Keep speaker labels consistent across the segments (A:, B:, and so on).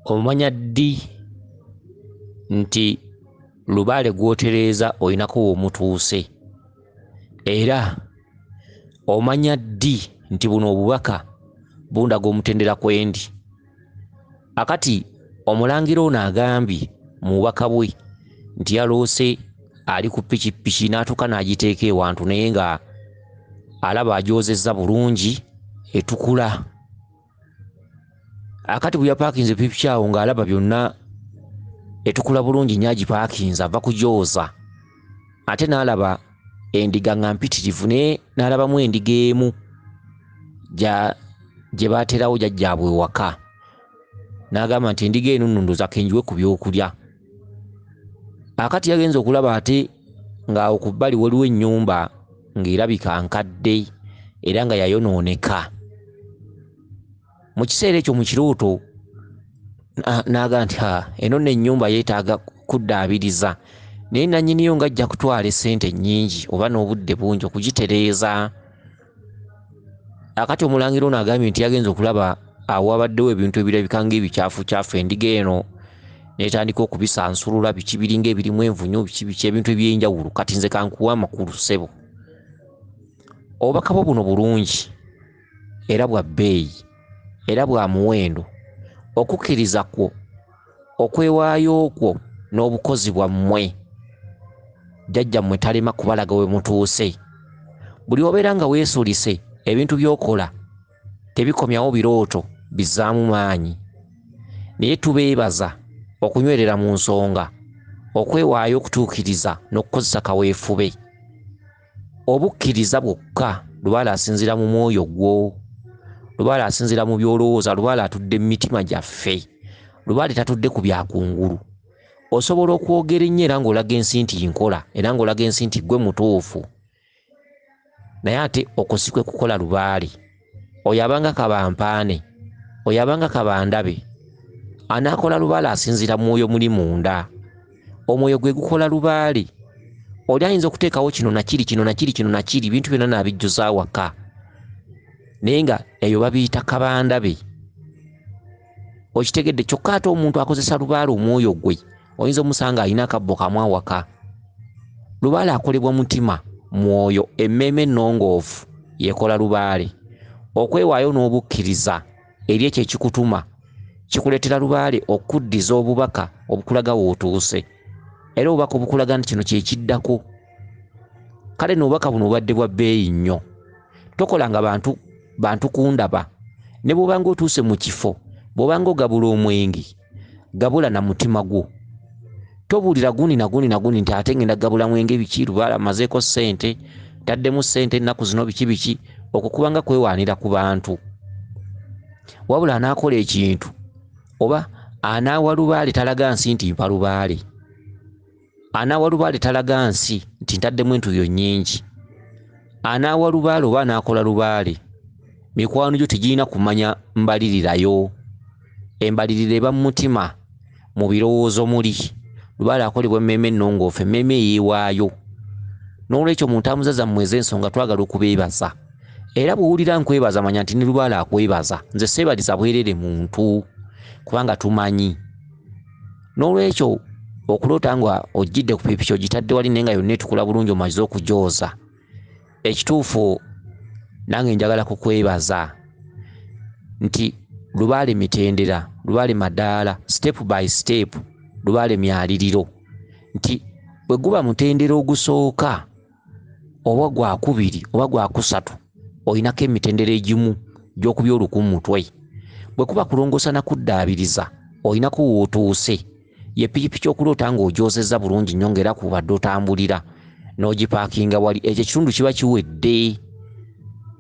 A: Omanya ddi nti lubaale gw'otereeza olinako w'omutuuse? Era omanya ddi nti buno obubaka bundaga omutendera kwendi? Akati omulangira ono agambye mu bubaka bwe nti yaloose ali ku pikipiki n'atuuka n'agiteeka ewantu naye nga alaba agyozezza bulungi etukula. Akati bwe yapaakinze pikipiki awo ng'alaba byonna etukula bulungi nnyo agipaakinze ava kugyoza, ate n'alaba endiga nga mpitirivu naye n'alabamu endiga emu gye baaterawo jjajjaabwe ewaka, n'agamba nti endiga eno nno ndowooza ka ngiwe ku byokulya. Akati yagenze okulaba ate ng'awo ku bbali waliwo ennyumba ng'erabika nkadde era nga yayonooneka. Mu kiseera ekyo mu kirooto n'agamba nti eno nno ennyumba yeetaaga kuddaabiriza, naye nannyiniyo ng'ajja kutwala essente nnyingi oba n'obudde bungi okugitereeza. Akati omulangira ono agambye nti yagenze okulaba awo wabaddewo ebintu ebirabika ng'ebicaafucaafu, endiga eno n'etandika okubisansulula, biki biringa ebirimu envunyu, biki biki ebintu eby'enjawulo. Kati nze kankuwe amakulu ssebo. Obubaka bwo buno bulungi era bwa bbeeyi era bwa muwendo. Okukkiriza kwo, okwewaayo kwo n'obukozi bwammwe, jjajjammwe talema kubalaga we mutuuse. Buli obeera nga weesulise, ebintu by'okola tebikomyawo birooto bizzaamu maanyi. Naye tubeebaza okunywerera mu nsonga, okwewaayo okutuukiriza n'okukozesa kaweefube. Obukkiriza bwokka lubaale asinziira mu mwoyo gwo, lubaale asinziira mu by'olowooza, lubaale atudde mu mitima gyaffe, lubaale tatudde ku byakungulu. Osobola okwogera ennyo era ng'olaga ensi nti nkola, era ng'olaga ensi nti ggwe mutuufu, naye ate okwo si kwe kukola lubaale. Oyo abanga kabampaane, oyo abanga kabandabe, anaakola lubaale asinziira mu mwoyo muli munda. Omwoyo gwe gukola lubaale. Oli ayinza okuteekawo kino na kiri, kino na kiri, kino na kiri, ebintu byonna n'abijjuza awaka, naye nga eyo babiyita kabandabe. Okitegedde? Kyokka ate omuntu akozesa lubaale omwoyo gwe oyinza omusanga alina akabbo kamu awaka. Lubaale akolebwa mutima, mwoyo, emmeeme ennongoofu yekola lubaale. Okwewaayo n'obukkiriza eri ekyo ekikutuma kikuleetera lubaale okuddiza obubaka obukulaga w'otuuse, era obubaka obukulaga nti kino kye kiddako. Kale nno obubaka buno bubadde bwa bbeeyi nnyo. Tokolanga bantu kundaba. Ne bw'obanga otuuse mu kifo, bw'obanga ogabula omwenge, gabula na mutima gwo. Tobuulira gundi na gundi na gundi nti ate ngenda gabula mwenge biki, lubaale amazeeko ssente, ntaddemu ssente ennaku zino biki biki. Okwo kubanga kwewaanira ku bantu. Wabula anaakola ekintu oba anaawa lubaale talaga nsi nti mpa lubaale, anaawa lubaale talaga nsi nti ntaddemu entuuyo nnyingi, anaawa lubaale oba anaakola lubaale, mikwano gyo tegirina kumanya mbalirirayo. Embalirira eba mu mutima, mu birowoozo muli. Lubaale akolebwa emmeeme ennongoofu, emmeeme eyeewaayo. N'olwekyo mu ntambuza zammwe ez'ensonga twagala okubeebaza. Era bw'owulira nkwebaza manya nti ne lubaale akwebaza. Nze seebaliza bwerere muntu, kubanga tumanyi. N'olwekyo okuloota nga ojjidde ku pikipiki ogitadde wali naye nga yonna etukula bulungi omaze okugyoza, ekituufu nange njagala kukwebaza nti lubaale mitendera, lubaale madaala, step by step, lubaale myaliriro. Nti bwe guba mutendera ogusooka oba gwakubiri oba gwakusatu, olinako emitendera egimu gy'okubya oluku mu mutwe. Bwe kuba kulongoosa na kuddaabiriza, olinako w'otuuse. Ye pikipiki okuloota ng'ogyozezza bulungi nnyo ng'era kubadde otambulira n'ogipaakinga wali, ekyo ekitundu kiba kiwedde.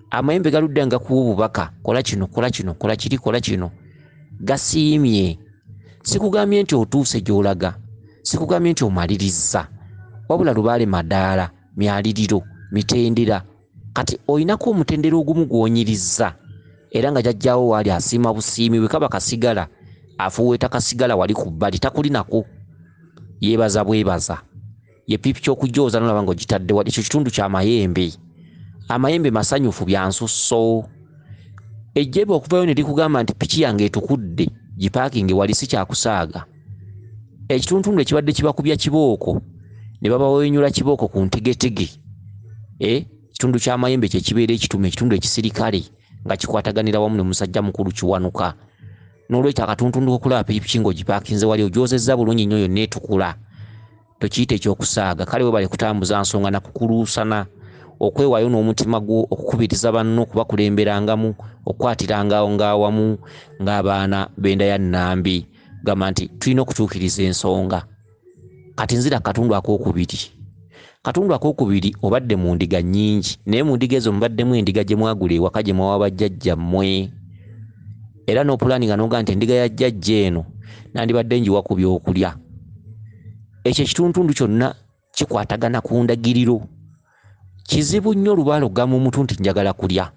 A: Amayembe galudde nga gakuwa obubaka, kola kino, kola kino, kola kiri, kola kino. Gasiimye. Sikugambye nti otuuse gy'olaga, sikugambye nti omalirizza, wabula lubaale madaala, myaliriro, mitendera. Kati olinako omutendera ogumu gw'onyirizza, era nga jjajjaawo waali asiima busiimi, bwe kaba kasigala afuweeta kasigala wali ku bbali, takulinako, yeebaza bwebaza. Ye pikipiki okugyoza n'olaba ng'ogitadde wali, ekyo kitundu kya mayembe. Amayembe masanyufu bya nsusso. Ejjembe okuvayo ne likugamba nti piki yange etukudde, Gipaakinge wali, si kyakusaaga. Ekituntundu ekibadde kibakubya kibooko ne babawenyula kibooko ku ntegetege, ekitundu ky'amayembe kyekibeera ekitume, ekitundu ekisirikale nga kikwataganira wamu ne musajja mukulu Kiwanuka. N'olwekyo akatuntundu kokulaba pikipiki ng'ogipaakinze wali, ogyozezza bulungi nnyo, yonna etukula, tokiyita ekyokusaaga. Kale webale kutambuza nsonga nakukuluusana, okwewaayo n'omutima gwo, okukubiriza banno, okubakulemberangamu, okukwatiranga awamu ng'abaana b'enda ya Nnambi. Gamba nti tulina okutuukiriza ensonga. Kati nzira katundu akookubiri. Katundu akookubiri, obadde mu ndiga nnyingi, naye mu ndiga ezo mubaddemu endiga gye mwagula ewaka, gye mwawa bajjajjammwe, era n'opulaninga n'ogaa nti endiga ya jjajja eno nandibadde ngiwa ku byokulya. Ekyo ekituntundu kyonna kikwatagana ku ndagiriro. Kizibu nnyo lubaale okugamba omuntu nti njagala kulya,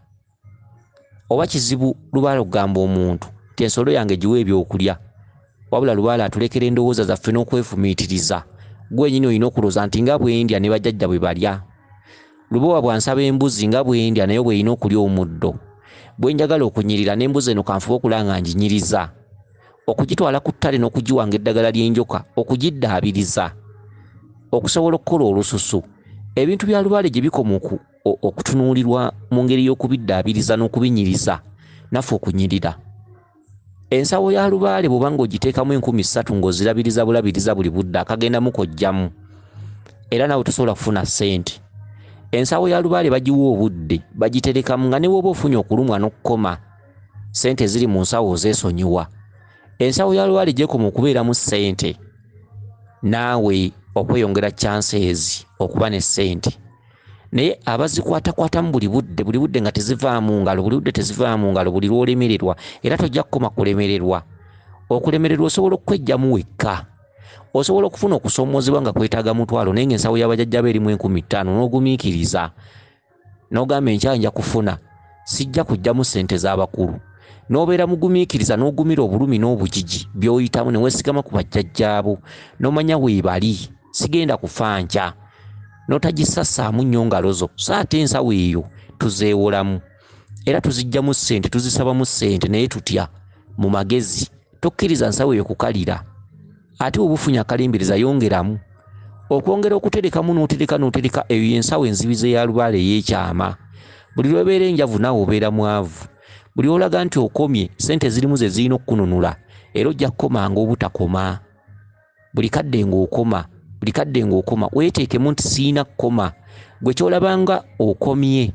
A: oba kizibu lubaale okugamba omuntu nti ensolo yange giwa ebyokulya. Wabula lubaale atulekera endowooza zaffe n'okwefumiitiriza. Gwenyini olina okulowooza nti nga bwendya ne bajjajja bwe balya. Lubowa bwansaba embuzi, nga bwendya naye bweyina okulya omuddo. Bwe njagala okunyirira n'embuzi eno, kanfube okulaba nga nginyiriza, okugitwala ku ttale n'okugiwanga eddagala ly'enjoka, okugiddaabiriza, okusobola okukola olususu. Ebintu bya lubaale gye bikoma okutunuulirwa mu ngeri y'okubiddaabiriza n'okubinyiriza, naffe okunyirira. Ensawo ya lubaale bw'oba ng'ogiteekamu 3000 ng'ozirabiriza bulabiriza buli budde, akagendamu kojjamu, era naawe tosobola kufuna ssente. Ensawo ya lubaale bagiwa obudde, bagiterekamu nga ne bw'oba ofunye okulumwa n'okukoma, ssente ziri mu nsawo ozeesonyiwa. Ensawo ya lubaale gyekoma okubeeramu ssente, naawe okweyongera chances okuba ne ssente. Naye abazikwatakwatamu buli budde, buli budde nga tezivaamu ngalo, buli budde tezivaamu ngalo, buli lw'olemererwa, era tojja kukoma kulemererwa. Okulemererwa osobola okukwejjamu wekka. Osobola okufuna okusoomoozebwa nga kwetaaga 500, naye ng'ensawo y'abajjajja be erimu 5000, n'ogumiikiriza n'ogamba enkya nja kufuna, sijja kuggyamu ssente z'abakulu. N'obeera mugumiikiriza, n'ogumira obulumi n'obugigi by'oyitamu, ne weesigama ku bajjajjaabo, n'omanya weebali, sigenda kufa nkya, n'otagisassaamu nnyo ngalo zo. So ate ensawo eyo tuzeewolamu era tuziggyamu ssente, tuzisabamu ssente, naye tutya mu magezi. Tokkiriza nsawo eyo kukalira. Ate oba ofunye akalimbiriza, yongeramu okwongera okuterekamu, n'otereka n'otereka. Eyo y'ensawo enzibizi eya lubaale ey'ekyama. Buli lw'obeera enjavu, naawe obeera mwavu. Buli olaga nti okomye, ssente zirimu ze zirina okukununula, era ojja kukomanga obutakoma. Buli kadde ng'okoma, buli kadde ng'okoma, weeteekemu nti siina kukoma. Gwe kyolabanga okomye,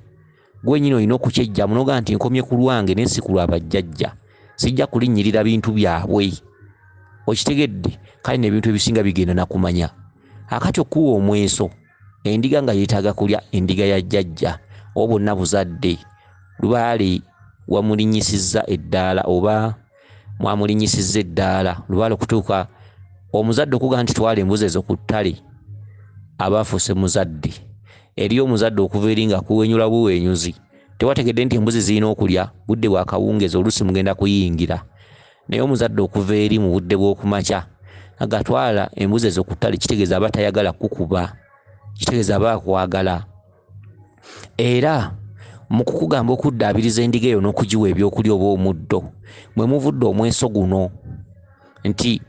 A: gwenyini olina okukyejjamu n'ogaa nti nkomye ku lwange naye si ku lwa bajjajja, sijja kulinnyirira bintu byabwe. Okitegedde? Kale n'ebintu ebisinga bigenda nakumanya. Akati okuwa omweso, endiga nga yeetaaga kulya, endiga ya jjajja, oba bonna buzadde. Lubaale wamulinnyisizza eddaala oba mwamulinnyisizza eddaala. Lubaale okutuuka omuzadde okugamba nti twala embuzi ezo ku ttale, aba afuuse muzadde. Eriyo omuzadde okuva eri nga akuwenyula buwenyuzi, tewategedde nti embuzi zirina okulya budde bwa kawungeezi, oluusi mugenda kuyingira. Naye omuzadde okuva eri mu budde bw'okumakya agatwala embuzi ezo ku ttale, kitegeeza aba tayagala kukuba, kitegeeza aba akwagala. Era mu kukugamba okuddaabiriza endiga eyo n'okugiwa ebyokulya oba omuddo, mwe muvudde omweso guno nti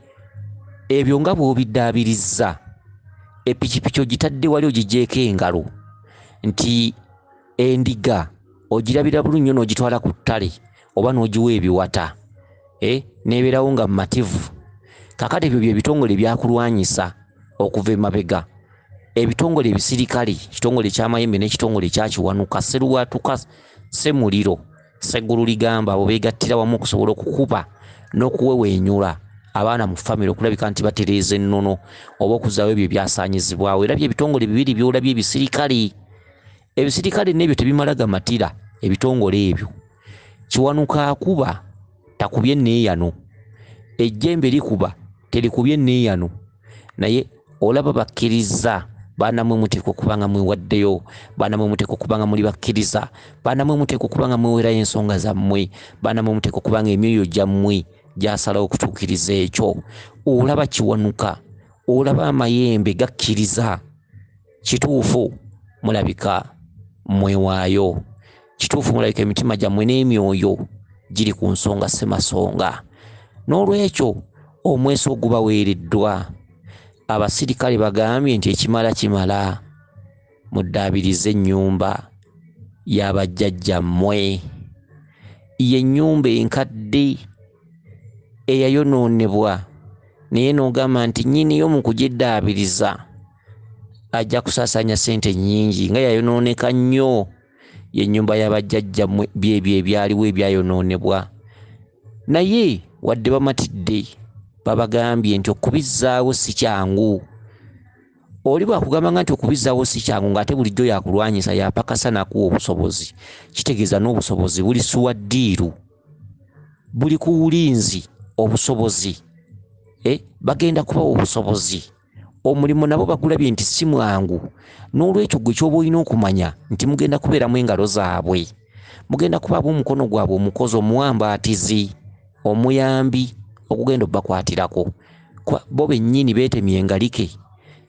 A: ebyo nga bw'obiddaabirizza, epikipiki ogitadde wali ogigyeko engalo, nti endiga ogirabira bulungi nnyo n'ogitwala ku ttale oba n'ogiwa ebiwata, n'ebeerawo nga mumativu. Kaakati ebyo bye bitongole ebyakulwanyisa okuva emabega. Ebitongole ebisirikale, ekitongole eky'amayembe n'ekitongole ekya Kiwanuka, Sseruwatuka, Ssemuliro, Sseggulu ligamba, abo beegattira wamu okusobola okukuba n'okuweweenyula abaana mu famire, okulabika nti batereeza ennono oba okuzzaawo ebyo ebyasaanyizibwawo. Era bye bitongole bibiri by'olabye ebisirikale. Ebisirikale n'ebyo tebimala gamatira ebitongole ebyo. Kiwanuka akuba takubye neeyano, ejjembe likuba terikubye neeyano, naye olaba bakkiriza. Baana mmwe muteekwa okuba nga mwewaddeyo, baana mmwe muteekwa okuba nga muli bakkiriza, baana mmwe muteekwa okuba nga mwewerayo ensonga zammwe, baana mmwe muteekwa okuba nga emyoyo gyammwe gyasalawo okutuukiriza ekyo. Olaba Kiwanuka, olaba amayembe gakkiriza. Kituufu mulabika mwewaayo, kituufu mulabika emitima gyammwe n'emyoyo giri ku nsonga ssemasonga. N'olwekyo omweso ogubaweereddwa, abasirikale bagambye nti ekimala kimala, muddaabirize ennyumba y'abajjajjammwe. Ye nnyumba enkadde eyayonoonebwa, naye n'ogamba nti nnyiniyo mu kugiddaabiriza ajja kusaasaanya ssente nnyingi, nga yayonooneka nnyo. Ye nnyumba y'abajjajjammwe, byebyo ebyaliwo ebyayonoonebwa. Naye wadde bamatidde, babagambye nti okubizzaawo si kyangu. Oli bw'akugambanga nti okubizzaawo si kyangu ng'ate bulijjo yakulwanyisa, yapakasa n'akuwa obusobozi, kitegeeza n'obusobozi buli suwa ddiiru, buli ku bulinzi obusobozi. Bagenda kubawa obusobozi. Omulimu nabo bagulabye nti si mwangu. N'olwekyo gwe ky'oba olina okumanya nti mugenda kubeeramu engalo zaabwe, mugenda kubaabo omukono gwabwe omukozi, omuwambaatizi, omuyambi okugenda obbakwatirako. Kuba bo bennyini beetemye engalike,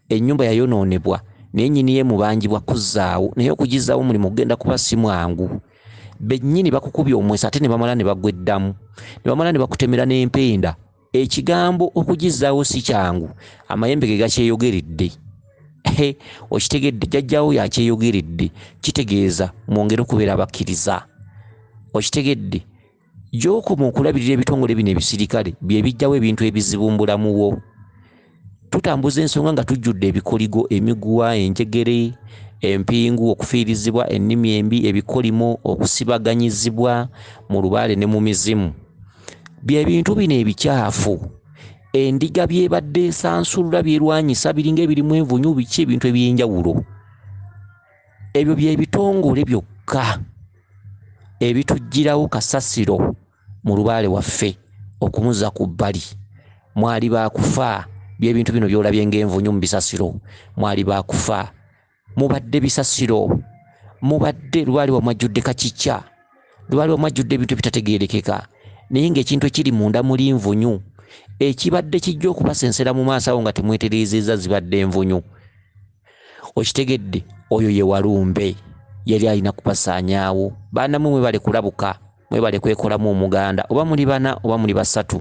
A: ennyumba yayonoonebwa naye nnyini ye mubanjibwa kuzzaawo, naye okugizzaawo omulimu gugenda kuba si mwangu. Bennyini bakukubye omweso ate ne bamala ne bagwa eddamu, ne bamala ne bakutemera n'empenda. Ekigambo okugizzaawo si kyangu, amayembe ge gakyeyogeredde. Okitegedde, jjajjaawo yakyeyogeredde, kitegeeza mwongere okubeera abakkiriza. Okitegedde, gy'okoma okulabirira ebitongole bino ebisirikale bye bijjawo ebintu ebizibu mu bulamu bwo. Tutambuza ensonga nga tujjudde ebikoligo, emiguwa, enjegere, empingu, okufiirizibwa, ennimi embi, ebikolimo, okusibaganyizibwa mu lubaale ne mu mizimu. Bye bintu bino ebikyafu endiga byebadde esansulula, byerwanyisa, biringa ebirimu envunyu, biki ebintu eby'enjawulo. Ebyo bye bitongole byokka ebituggyirawo kasasiro mu lubaale waffe okumuzza ku bbali. Mwali baakufa, by'ebintu bino by'olabye ng'envunyu mu bisasiro, mwali baakufa. Mubadde bisasiro, mubadde lubaale wammwe ajjudde kakikya, lubaale wammwe ajjudde ebintu ebitategeerekeka, naye ng'ekintu ekiri munda muli nvunyu, ekibadde kijja okubasensera mu maaso awo nga temwetereezezza zibadde nvunyu. Okitegedde, oyo ye Walumbe, yali alina kubasaanyaawo. Baana mmwe mwebale kulabuka, mwebale kwekolamu omuganda, oba muli bana oba muli basatu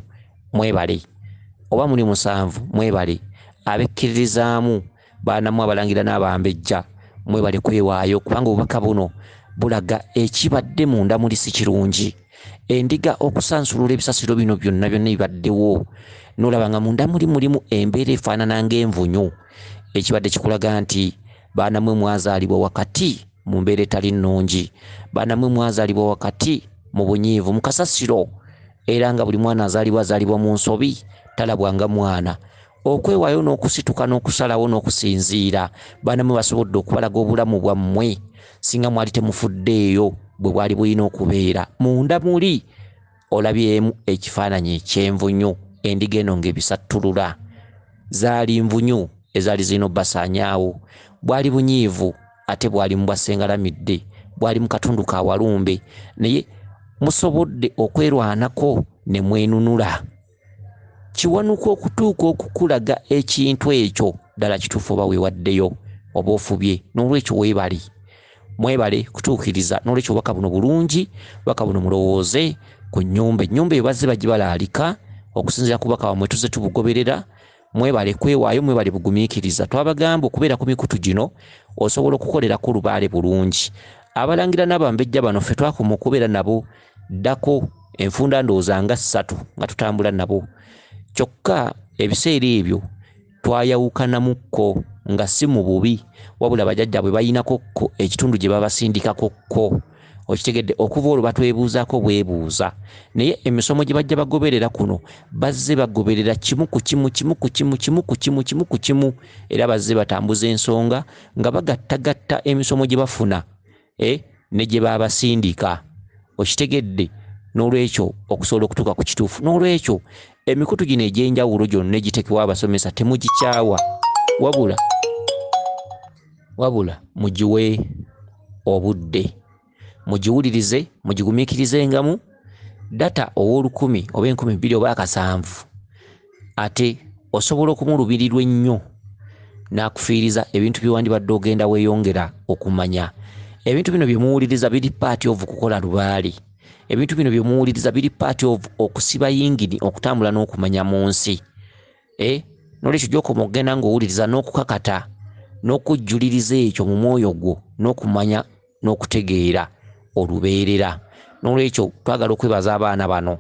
A: mwebale, oba muli musanvu mwebale, abekkiririzaamu baana mmwe abalangira n'abambejja mwebale kwewaayo, kubanga obubaka buno bulaga ekibadde munda muli si kirungi. Endiga okusansulula ebisasiro bino byonna byonna ebibaddewo, n'olaba nga munda muli mulimu embeera efaanana ng'envunyu, ekibadde kikulaga nti baana mmwe mwazaalibwa wakati mu mbeera etali nnungi, baana mmwe mwazaalibwa wakati mu bunyiivu, mu kasasiro, era nga buli mwana azaalibwa azaalibwa mu nsobi, talabwa nga mwana. Okwewaayo n'okusituka n'okusalawo n'okusinziira, baana mmwe basobodde okubalaga obulamu bwammwe singa mwali temufuddeeyo bwe bwali bulina okubeera. Munda muli olabyemu ekifaananyi eky'envunyu, endiga eno ng'ebisattulula. Zaali nvunyu ezaali zirina obbasaanyaawo. Bwali bunyiivu ate bwali mu bwassengalamidde, bwali mu katundu ka Walumbe, naye musobodde okwerwanako ne mwenunula. Kiwanuka okutuuka okukulaga ekintu ekyo ddala kituufu oba weewaddeyo oba ofubye. N'olwekyo weebale, mwebale kutuukiriza. N'olwekyo obubaka buno bulungi, obubaka buno mulowooze ku nnyumba. Ennyumba eyo bazze bagibalaalika okusinziira ku bubaka bwammwe tuzze tubugoberera. Mwebale kwewaayo, mwebale bugumiikiriza. Twabagamba okubeera ku mikutu gino osobola okukolerako lubaale bulungi. Abalangira n'abambejja bano ffe twakoma okubeera nabo ddako enfunda ndowooza nga ssatu nga tutambula nabo. Kyokka ebiseera ebyo twayawukanamukko nga si mu bubi, wabula bajjajjaabwe balinako kko ekitundu gye babasindikako kko. Okitegedde, okuva olwo batwebuuzaako bwebuuza. Naye emisomo gye bajja bagoberera kuno bazze bagoberera kimu ku kimu, kimu ku kimu, kimu ku kimu, kimu ku kimu, era bazze batambuza ensonga nga bagattagatta emisomo gye bafuna ne gye babasindika. Okitegedde, n'olwekyo okusobola okutuuka ku kituufu. N'olwekyo emikutu gino egy'enjawulo gyonna egiteekebwa abasomesa temugikyawa, wabula mugiwe obudde, mugiwulirize, mugigumiikirizengamu. Data ow'olukumi oba 2000 oba 7,000 ate osobola okumulubirirwa ennyo n'akufiiriza ebintu by'ewandibadde ogenda weeyongera okumanya. Ebintu bino bye muwuliriza biri part of kukola lubaale. Ebintu bino bye muwuliriza biri part of okusiba yingini, okutambula n'okumanya mu nsi. Nolwekyo gy'okoma okugenda ng'owuliriza n'okukakata n'okujjuliriza ekyo mu mwoyo gwo n'okumanya n'okutegeera olubeerera. Nolwekyo twagala okwebaza abaana bano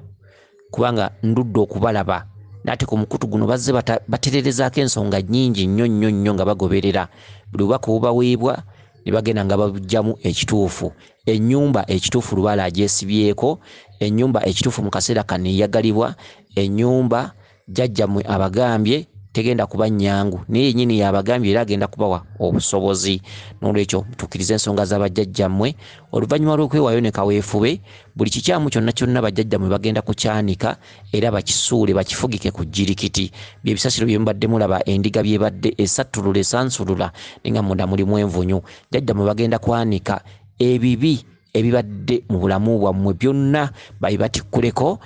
A: kubanga ndudde okubalaba, n'ate ku mukutu guno bazze batereerezaako ensonga nnyingi nnyo nnyo nnyo nga bagoberera buli bubaka obubaweebwa ne bagenda nga babuggyamu ekituufu. Ennyumba ekituufu Lubaale agyesibyeko, ennyumba ekituufu mu kaseera kano eyagalibwa, ennyumba jjajjammwe abagambye tegenda kuba nnyangu, naye yennyini y'abagambye era agenda kubawa obusobozi. Noolwekyo mutuukirize ensonga za bajjajjammwe oluvannyuma lw'okwewaayo ne kaweefube, buli kikyamu kyonna kyonna bajjajjammwe bagenda kukyanika era bakisuule bakifugike ku jjirikiti. Bye bisasiro bye mubadde mulaba endiga by'ebadde esattulula esansulula naye nga munda mulimu envunyu. Jjajjammwe bagenda kwanika ebibi ebibadde mu bulamu bwammwe byonna babibatikkuleko,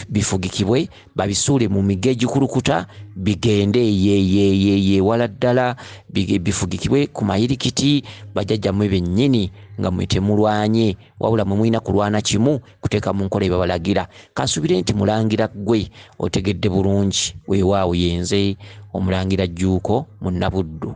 A: bifugikibwe, babisuule mu migga egikulukuta bigende yeyeyeye wala ddala, bifugikibwe ku mayirikiti bajjajjammwe bennyini nga mwe temulwanye, wabula mwe mulina kulwana kimu kuteeka mu nkola ebabalagira. Kansuubire nti mulangira ggwe otegedde bulungi. Weewaawo yenze omulangira Jjuuko Munnabuddu.